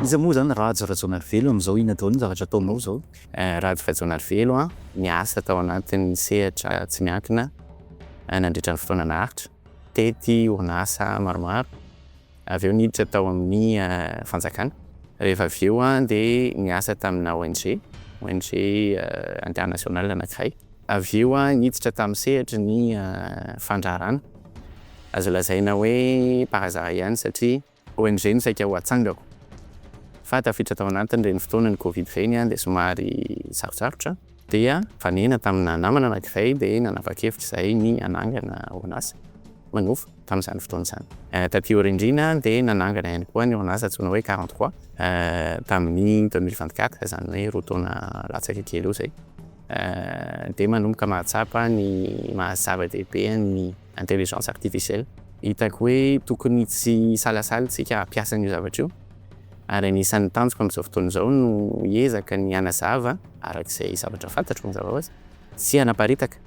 Iza moa zany Rajo Rajaonarivelo amizao? Inona daholo ny zavatra ataonao zao? Rajo Rajaonarivelo an, niasa tao anatin'ny sehatra tsy miankina nandritra ny fotoana naharitra, nitety orinasa maromaro, avy eo niditra tao amin'ny fanjakana, rehefa avy eo an de niasa tamina ONG, ONG international anakiray, avy eo an niditra tamin'ny sehatry ny fandraharahana, azo lazaina hoe par hasard ihany satria ONG no saika ho atsangako fa tafiditra tao anatin'ireny fotoanan'ny covid ireny an de somary sarotsarotra dia nifanena tamina namana anakiray de nanapa-kevitra zahay ny hanangana orinasa Manofa tamin'izany fotoana izany. Taty aoriandriana de nanangana ihany koa ny orinasa antsoina hoe 43 tamin'ny 2024, izany hoe 2 taona latsaka kely eo zay, de manomboka mahatsapa ny maha zava-dehibe ny intelligence artificielle. Hitako hoe tokony tsy hisalasala isika hampiasa an'io zavatra io ary anisan'ny tanjoko amizao fotoana izao no hiezaka ny hanazava arak'izay zavatra fantatro mazava ho azy sy hanaparitaka,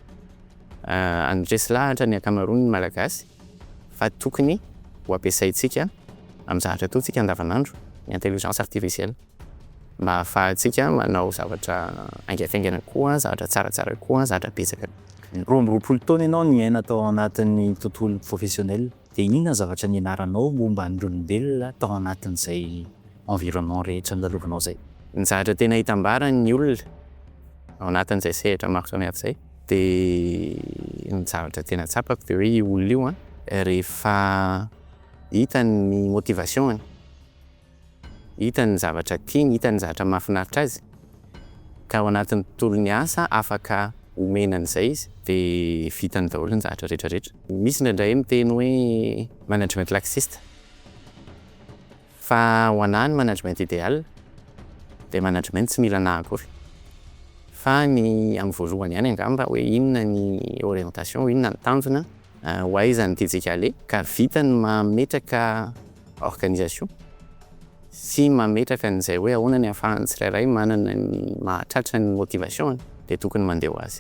handresy lahatra ny ankamaroan'ny Malagasy fa tokony ho ampiasaintsika amin'ny zavatra ataontsika andavanandro ny intelligence artificielle mba ahafahantsika manao zavatra haingankaingana kokoa, zavatra tsaratsara kokoa, zavatra betsaka. 22 taona ianao niaina tao anatin'ny tontolo professionnel, de inona ny zavatra nianaranao momba ny olombelona tao anatin'izay environnement rehetra nolalovanao zay? Ny zavatra tena hitambaran'ny olona ao anatin'izay sehatra maro samihafa zay, de ny zavatra tena tsapako de hoe io olona io an rehefa hitany ny motivation-ny, hitany ny zavatra tiany, hitany ny zavatra mahafinaritra azy ka ao anatin'ny tontolon'ny asa afaka omena an'izay izy de vitany daholo ny zavatra rehetrarehetra. Misy indraindray miteny hoe management laxiste, fa ho anahy ny management idéal de management tsy mila anahy akory fa ny amin'ny voalohany ihany angamba hoe inona ny orientation, inona ny tanjona, ho aiza no tiantsika aleha, ka vita ny mametraka organisation sy mametraka an'izay hoe ahoana ny ahafahan'ny tsirairay manana ny mahatratra ny motivation-ny de tokony mandeha ho azy.